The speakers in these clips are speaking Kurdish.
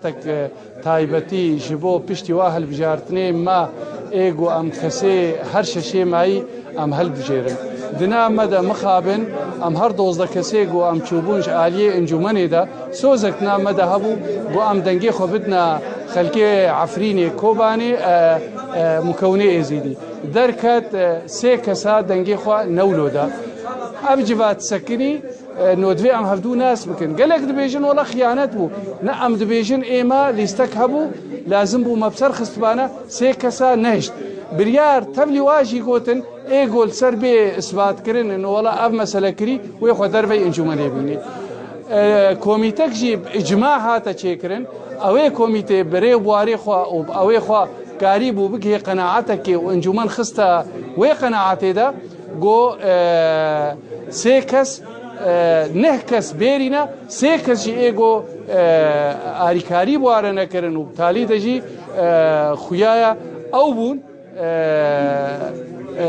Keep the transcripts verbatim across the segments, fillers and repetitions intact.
Tek, e, taybetî ji bo piştî wa hilbijartinê me ê ku em kesê her şeşê mayî em hilbijêrin. Di nav me de mixabin em her dozdeh kesê ku em çûbûn ji aliyê encûmenê de sozek di nav me de hebû ku em dengê xwe bidina xelkê Efrînê, Kobanê, e, e, Mûkewnê Êzîdî. Derket, e, sê kesa dengê xwe newlo da. Ev civat sekinî, e, no divê em hevdû nas bikin. Gelek dibêjin, wela xiyanet bû. Ne, em dibêjin ê me lîstek hebû, lazim bû me bi ser xistibana, sê kesa nehişt. Biryar tevlî wa jî gotin, ê ku li ser bê isbatkirin, no wela ev mesele kirî, wê xwe dervey encûmenê bînî. E, komîtek jî bi îcma hate çêkirin. Ew ê komîtê bi rê û warê xwe û bi ewê xwe karîbû bigihê qenaetekê û encûmen xiste wê qenaetê de ku, e, sê kes, e, neh kes bêrîne, sê kes jî ê ku, e, arîkarî bi wa re nekirin û bi talî de jî, e, xuya ye ew bûn. E, e,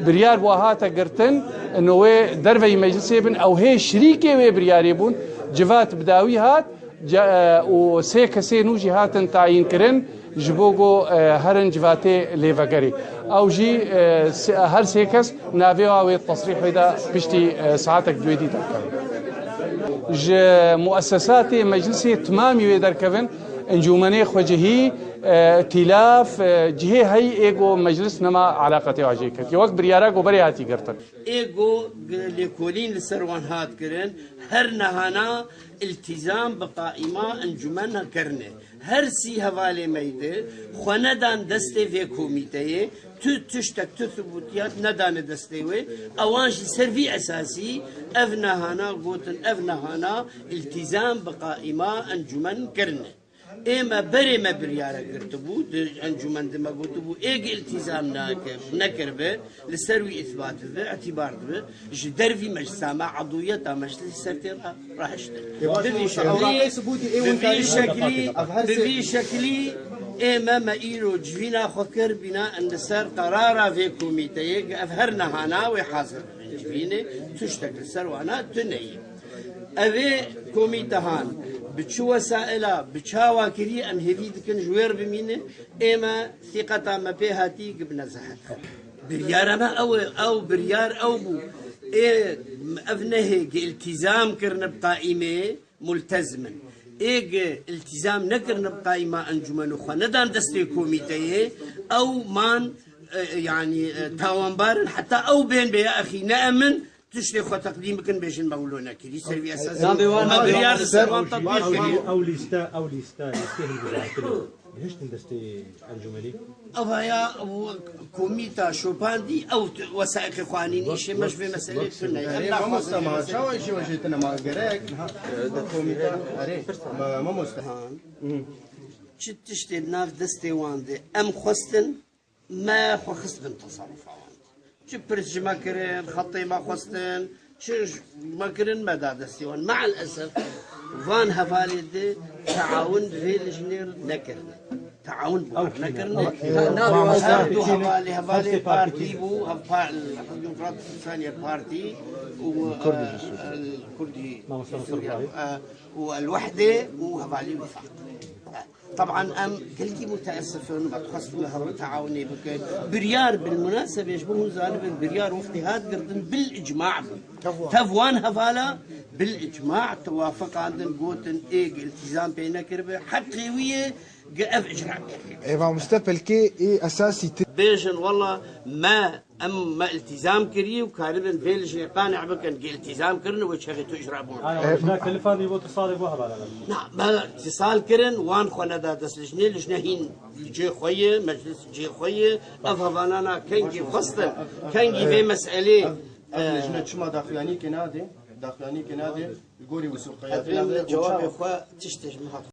biryar wa hate girtin, no wê derveyî meclisê bin, ew hê şirîkê wê biryarê bûn, civat bi dawî hat, ce-, e, û sê kesê nû jî hatin tayîn kirin, ji bo ku, e, herin civatê lêvegerê. Ew jî, e, se-, her sê kes navê wa wê tesrîhê de piştî, e, saetek duwêdî derkevin. Ji muessesatê meclisê timamî wê derkevin, encûmenê xwecihî, e, îtîlaf, e, cihê heyî ê ku meclis nema eleqetê wa jê ketiye. Wek biryara ku berê hatî girtin. Ê ku lêkolîn li ser wan hat kirin, her nehana îltîzam bi qaîma encûmena kirine. Her sî hevalê me yî di xwe nedan destê vê komîteyê, tu tiştek, tu thibûtiyat nedane destê wê. Ewan jî ser vî esasî ev nehana gotin, ev nehana îltîzam bi qaîma encûmen kirine. Ê me berê me biryare girtibû, di encûmen de me gotibû, ê gi îltîzam nake-, nekiribe, li ser wî îsbat bibe, îtîbar dibe, ji dervî meclisa me, edûyeta meclisê ser tê re rahiştin. Bi vî şeklî, bi vî şeklî, bi vî şeklî ê me, me îro civîna xwe kir bîna, em li ser qerara vê komîteyê, ev her nehana wê hazir bibin civînê, tiştek li ser wana tune ye. Ev ê komîtehan bi çi wesaîla, bi çawa kirî, em hêvî dikin ji wê re bimînin, ê me sîqeta me pê hatî ki bi nezehet. Biryara me ew e, ew biryar ew bû. Ê ev nehê ki îltîzam kirine bi qaîmê, multezim in. Ê ki îltîzam nekirine bi qaîma encûmen û xwe nedan destê komîteyê, ew man, e, yanî, e, tawanbar in, heta ew bên bê ya exî ne em in, tiştê xwe teqdîm bikin, bêjin me wilo nekirî, ser vî esasî me biryar li ser wan tetbîq kiriye. Ew lîste, ew lîste, lîstê hilbijartinê gihiştin destê encûmenê? Eva ya, ew komîta şopandî, ew t-, wesaiqê xwe anîn, îşê me ji vê meselê tune ye. Em naxwazin vê meselê. Çawa îşê we jê tune ma gerek? Komîta, erê, ma-, mamoste. Çi tiştê di nav destê wan de em xwestin, me xwe xistibin tesarufa wan. Çi pirs ji me kirin, xetê me xwestin, çi ji me kirin, me da destê wan. Me'el esef, van hevalê di teawun bi vê lijnê re nekirine. Teawun bi wan nekirine. Her du hevalê, hevalê partî bû, hev-, pa-, Hizbûl Demokrat Kurdistan yê partî û, e, Kurdî Sûriye, e, û El Wehdê û hevalê Wifaq. Teban em gelkî muteesif in, me dixwest li hev re teawunê bikin. Biryar, bil munasebê, ji bo hûn zanibin, biryar wextê hat girtin, bil icma bû. Tev wan hevala bil icma tewafeqandin, gotin, ê gi îltîzam pê nekiribe, heqê wî ye, gi ev icra bike. Ê mamoste, pelkê ê esasî ti- Bêjin, wela me Em me îltîzam kirî û karibin vê lijnê qanî bikin ki îltîzam kirin û wê çaxê tu îcra bûn. Aya, lijna kelifandî bo tu salê bo hevala. Na, me îtisal kirin, wan xwe neda dest lijnê, lijne hîn cê xwe ye, meclis cê xwe ye, ev hevalana kengî xwestin, kengî vê meselê. Ev, ev, e, lijne çima daxuyanî ki nade, daxuyanî ki nade, li gorî wisuqiyatê nade, cewabê xwe tiştê ji min hat.